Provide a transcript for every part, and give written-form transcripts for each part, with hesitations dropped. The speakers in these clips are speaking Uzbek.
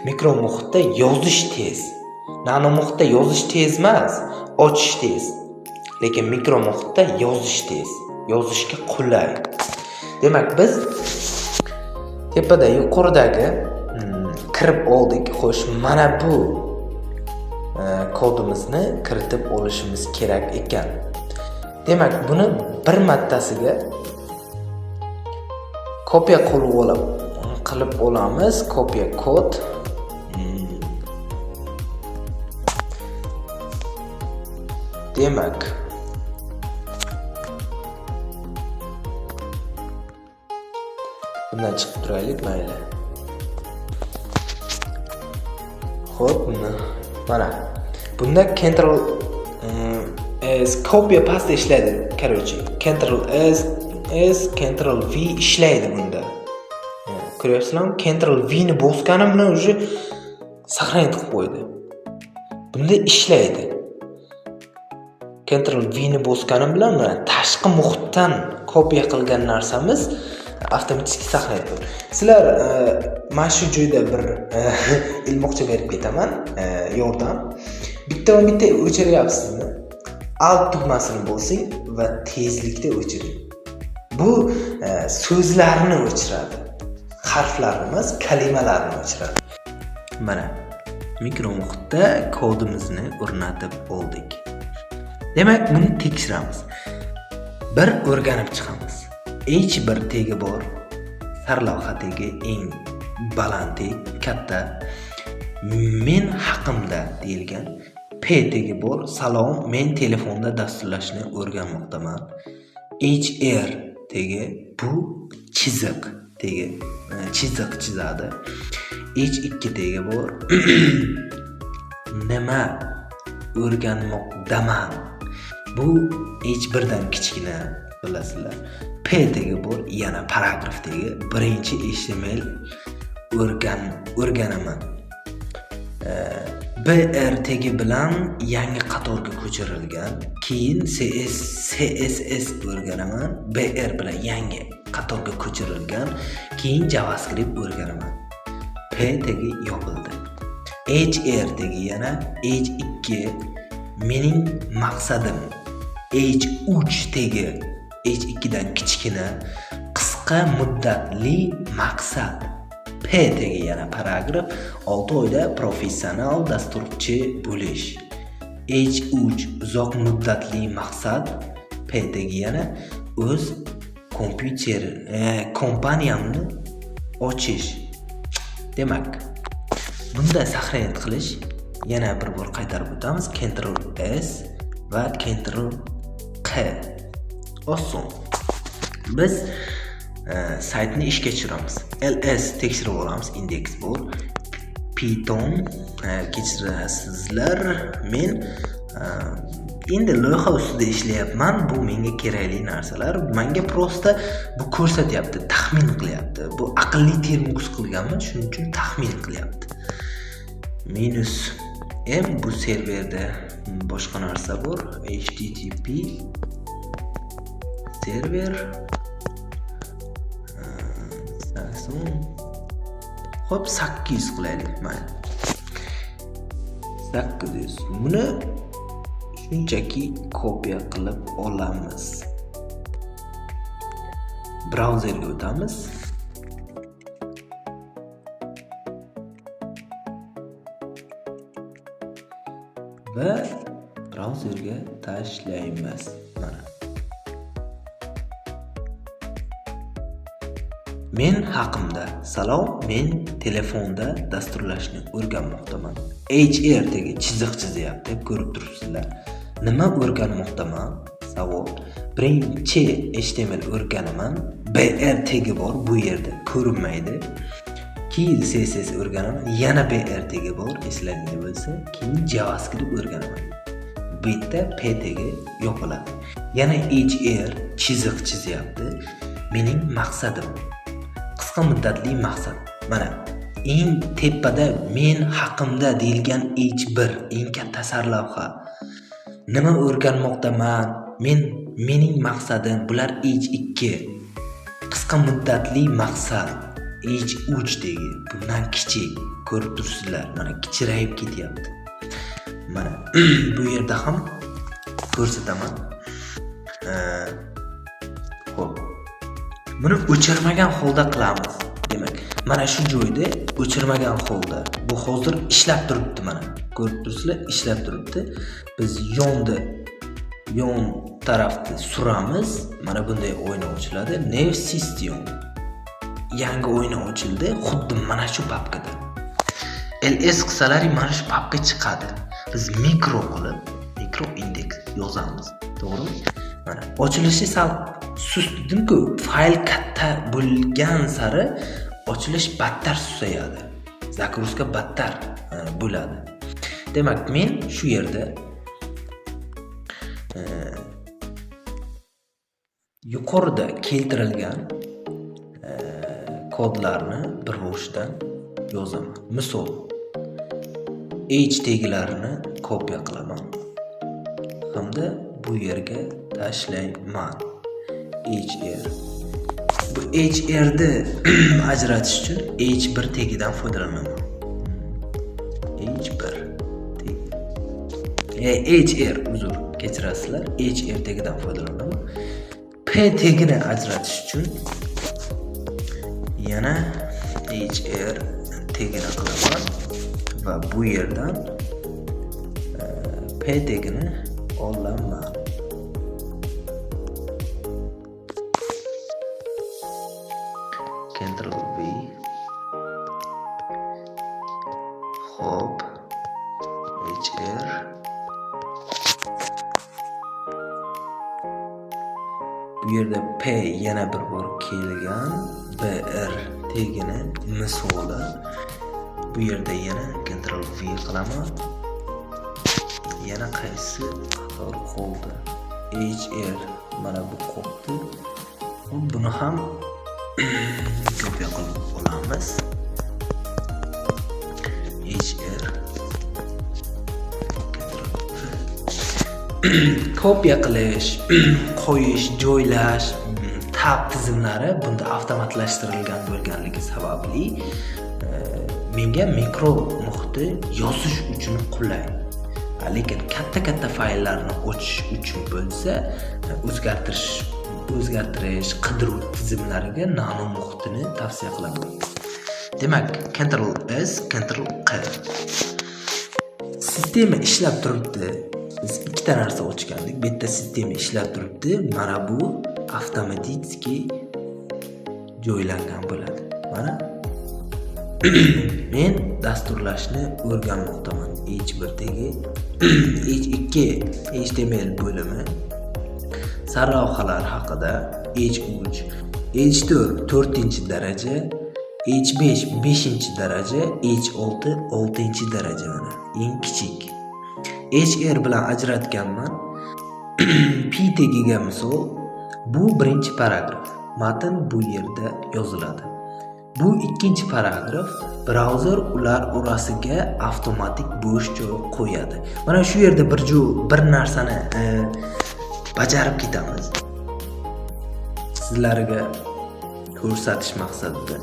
Mikro muhitda yozish tez. Nano muhitda yozish tez emas, ochish tez. Lekin mikro muhitda yozish tez. Yozishga qulay. Demak, biz tepada yuqoridagi kirib oldik. Xo'sh, mana bu kodimizni kiritib olishimiz kerak ekan. Demak, buni bir martasiga kopiya qilib olamiz. Kopiya kod. Demak, bundan chiqib turaylik, mayli. Xo'p, mana. Bunda Ctrl S kopiya pastda ishlaydi, короче. Ctrl S S Ctrl V ishlaydi bunda. Ko'ryapsizlarmi? Ctrl V ni bosganim bilan уже saqlanib qilib qo'ydi. Bunda ishlaydi. Ctrl V ni bosganim bilan mana tashqi muhitdan kopiya qilgan narsamiz avtomatik saqlanib qo'ydi. Sizlar mana shu joyda bir ilmoqcha berib ketaman, yordam. Bitta-bitta o'chiryapsizmi? Alt tugmasini bosing va tezlikda o'chiring. Bu so'zlarni o'chiradi. Harflarni emas, kalimalarni o'chiradi. Mana mikro muhitda kodimizni o'rnatib oldik. Demak, buni tekshiramiz. Bir o'rganib chiqamiz. H1 tegi bor. Sarlavha tegi eng baland teg, katta. Men haqimda deyilgan. P tegi bor. Salom, men telefonda dasturlashni o'rganmoqdaman. HR tegi bu chiziq tegi, chiziq chizadi. H2 tegi bor. Nima o'rganmoqdaman? Bu H1 dan kichkina, bilasizlar. P tegi bor, yana paragraf tegi. Birinchi HTML o'rganaman. BR tegi bilan yangi qatorga ko'chirilgan. Keyin CSS o'rganaman. BR bilan yangi qatorga ko'chirilgan. Keyin JavaScript o'rganaman. P tegi yopildi. HR tegi yana H2 mening maqsadim. H3 tegi H2 dan kichkina, qisqa muddatli maqsad. P tegi yana paragraf, 6 oyda professional dasturchi bo'lish. H3 uzoq muddatli maqsad. P tegi yana o'z kompyuter kompaniyamni ochish. Demak, bunda saqlanib qilish yana bir bor qaytarib o'tamiz. Ctrl S va Ctrl Q. Oson. Biz saytni ishga tushiramiz. LS tekshirib olamiz, indeks bor. Python, kechirasizlar, men endi loyiha ustida ishlayapman. Bu menga kerakli narsalar. Menga prosta bu ko'rsatyapti, taxmin qilyapti. Bu aqlli termux qilganman, shuning uchun taxmin qilyapti. Minus M bu serverda boshqa narsa bor. HTTP server. Xo'p, 800 qilaylik, mayli. 800. Buni shunchaki kopiya qilib olamiz. Brauzerga o'tamiz. Va brauzerga tashlaymiz. Mana. Men haqimda. Salom, men telefonda dasturlashni o'rganmoqdaman. HR tegi chiziq chizyapti, ko'rib turibsizlar. Nima o'rganmoqdaman? Savol. Birinchi HTML o'rganaman. BR tegi bor bu yerda ko'rinmaydi. Keyin CSS o'rganaman. Yana BR tegi bor, eslaringizda bo'lsa. Keyin JavaScript o'rganaman. Bu yerda P tegi yopiladi. Yana HR chiziq chizyapti. Mening maqsadim. Qisqa muddatli maqsad. Mana eng tepada men haqimda deyilgan H1 eng katta sarlavha. Nima o'rganmoqdaman? Mening maqsadim bular H2. Qisqa muddatli maqsad H3 degi bundan kichik. Ko'rib turibsizlar, mana kichrayib ketyapti. Mana bu yerda ham ko'rsataman. Xo'p. Buni o'chirmagan holda qilamiz. Demak, mana shu joyda o'chirmagan holda bu hozir ishlab turibdi mana. Ko'rib turibsizlar, ishlab turibdi. Biz yon tarafni suramiz. Mana bunday oyna ochiladi. New System. Yangi oyna ochildi, xuddi mana shu papkada. LS qilsalaring mana shu papka chiqadi. Biz mikro qilib, mikro indeks yozamiz. To'g'rimi? Mana ochilishi sal sust dedim-ku, fayl katta bo'lgan sari ochilish battar susayadi. Загрузка battar bo'ladi. Demak, men shu yerda yuqorida keltirilgan kodlarni bir boshdan yozaman. Misol, H tegilarini kopiya qilaman hamda bu yerga tashlayman. HR. Bu HR ni ajratish uchun H1 tegidan foydalanaman. H1 tegi. HR, uzr, kechirasizlar. HR tegidan foydalanaman. P tegini ajratish uchun yana HR tegini qilaman va bu yerdan P tegini olaman. Ctrl V. Hop. HR. Bu yerda P yana bir bor kelgan, BR tegini misoli. Bu yerda yana Ctrl V qilaman. Yana qaysi qator qoldi? HR mana bu qoldi. Buni ham kopiya qilib olamiz. HR kopiya qilish, qo'yish, joylash, tab tizimlari bunda avtomatlashtirilgan bo'lganligi sababli menga mikro muhiti yozish uchun qulay. Lekin katta-katta fayllarni ochish uchun bo'lsa, o'zgartirish, qidiruv tizimlariga nano muhitini tavsiya qilaman. Demak, Ctrl S, Ctrl Q. Sistema ishlab turibdi. Biz ikkita narsa ochgandik. Bu yerda sistema ishlab turibdi. Mana bu avtomatik joylangan bo'ladi. Mana men dasturlashni o'rganmoqdaman. H1 tegi, H2 HTML bo'limi, sarlavhalar haqida, H3, H4 4-daraja, H5 5-daraja, H6 6-daraja mana eng kichik. HR bilan ajratganman. P tegiga misol, bu birinchi paragraf. Matn bu yerda yoziladi. Bu ikkinchi paragraf. Brauzer ular orasiga avtomatik bo'sh joy qo'yadi. Mana shu yerda bir narsani bajarib ketamiz. Sizlarga ko'rsatish maqsadida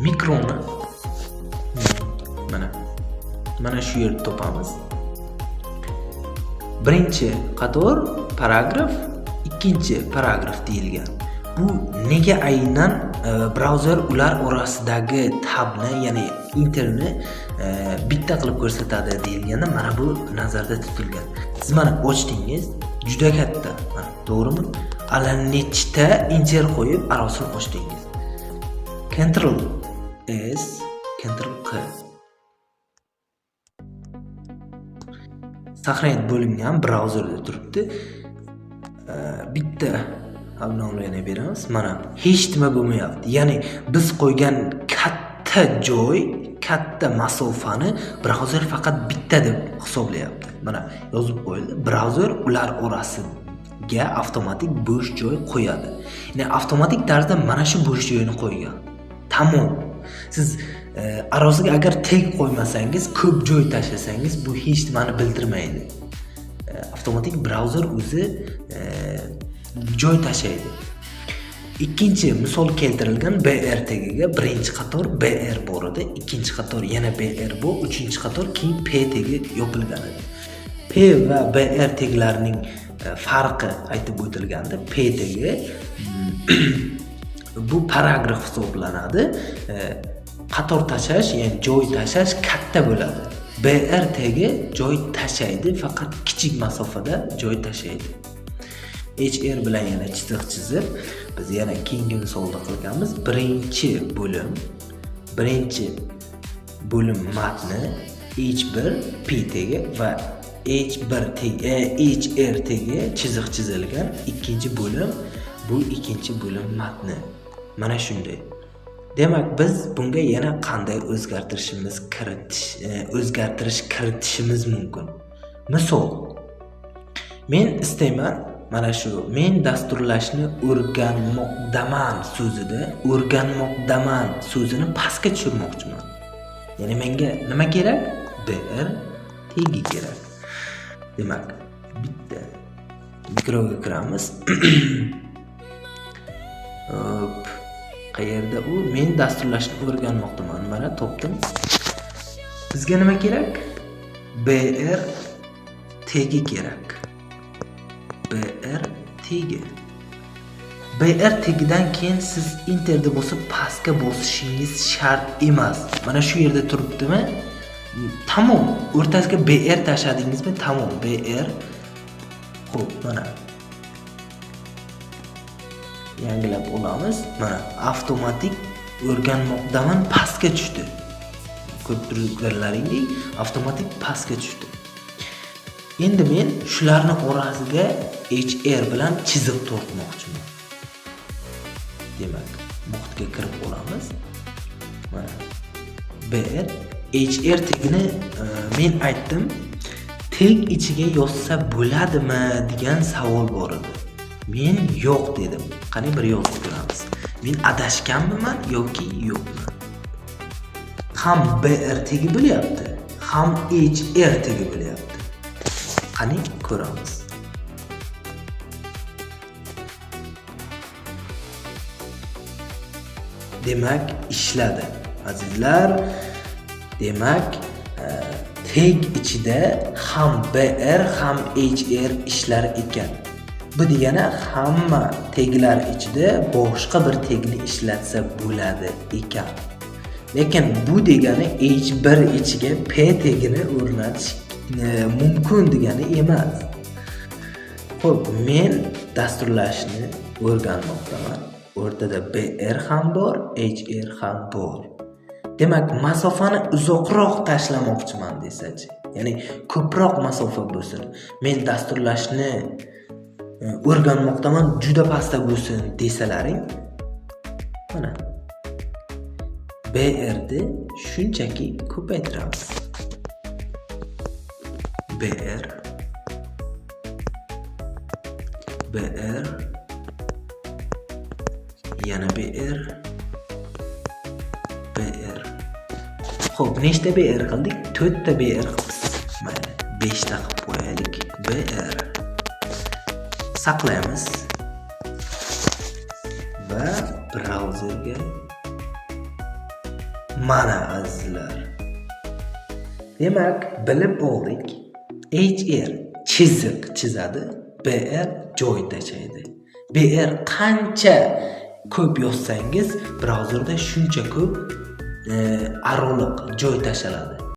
mikroni mana shu yerda topamiz. Birinchi qator paragraf, ikkinchi paragraf deyilgan. Bu nega aynan brauzer ular orasidagi tabni, ya'ni interni bitta qilib ko'rsatadi deyilganda mana bu nazarda tutilgan. Siz mana ochdingiz, juda katta, mana to'g'rimi? Ala nechta inter qo'yib arosini ochdingiz. Ctrl S, Ctrl Q. Saqlanib bo'lingan brauzerda turibdi. Bitta обновление beramiz. Mana hech nima bo'lmayapti. Ya'ni biz qo'ygan katta joy, katta masofani brauzer faqat bitta deb hisoblayapti. Mana yozib qo'yildi. Brauzer ular orasiga avtomatik bo'sh joy qo'yadi. Ya'ni avtomatik tarzda mana shu bo'sh joyni qo'ygan. Tamom. Siz arosiga agar tag qo'ymasangiz, ko'p joy tashlasangiz, bu hech nimani bildirmaydi. Avtomatik brauzer o'zi joy tashlaydi. Ikkinchi misol keltirilgan BR tagiga birinchi qator BR bor edi, ikkinchi qator yana BR bu, uchinchi qator keyin P tagi yopilgan edi. P va BR taglarining farqi aytib o'tilganda, P tagi bu paragraf hisoblanadi. Qator tashlash, ya'ni joy tashlash katta bo'ladi. BR tagi joy tashlaydi, faqat kichik masofada joy tashlaydi. HR bilan yana chiziq chizib, biz yana keyingi misolda qilganmiz. Birinchi bo'lim matni H1 P tagi va H1 tagi HR tagi chiziq chizilgan. Ikkinchi bo'lim, bu ikkinchi bo'lim matni. Mana shunday. Demak, biz bunga yana qanday o'zgartirish kiritishimiz mumkin? Misol, men istayman mana shu men dasturlashni o'rganmoqdaman so'zida o'rganmoqdaman so'zini pastga tushirmoqchiman. Ya'ni menga nima kerak? BR tegi kerak. Demak, bitta mikroga kiramiz. Hop, qayerda u? Men dasturlashni o'rganmoqdaman. Mana topdim. Bizga nima kerak? BR tegi kerak. BR tegi. BR tegidan keyin siz enterni bosib pastga bosishingiz shart emas. Mana shu yerda turibdimi? Tamom, o'rtasiga BR tashladingizmi? Tamom, BR. Xo'p, mana. Yangilab olamiz. Mana avtomatik o'rganmoqdaman pastga tushdi. Ko'rib turganlaringdek avtomatik pastga tushdi. Endi men shularni orasiga HR bilan chiziq tortmoqchiman. Demak, muhitga kirib olamiz. Mana BR HR tagini men aytdim, tag ichiga yozsa bo'ladimi degan savol bor edi. Men yo'q dedim. Qani bir yozib ko'ramiz. Men adashganmiman yoki yo'qmi? Ham BR tagi bo'lyapti, ham HR tagi bo'lyapti. Qani ko'ramiz. Demak, ishladi. Azizlar, demak, tag ichida ham BR ham HR ishlar ekan. Bu degani hamma taglar ichida boshqa bir tagni ishlatsa bo'ladi ekan. Lekin bu degani H1 ichiga P tagini o'rnatish mumkin degani emas. Xo'p, men dasturlashni o'rganmoqdaman. O'rtada BR ham bor, HR ham bor. Demak, masofani uzoqroq tashlamoqchiman desachi, ya'ni ko'proq masofa bo'lsin. Men dasturlashni o'rganmoqdaman, juda pastda bo'lsin desalaring, mana BR ni shunchaki ko'paytiramiz. BR BR yana BR BR. Xo'p, nechta BR qildik? 4 ta BR qilibmiz. Mayli, 5 ta qilib qo'yaylik. BR. Saqlaymiz va brauzerga mana azizlar. Demak, bilib oldik. HR chiziq chizadi, BR joy tashlaydi. BR qancha ko'p yozsangiz, brauzerda shuncha ko'p aroliq joy tashaladi.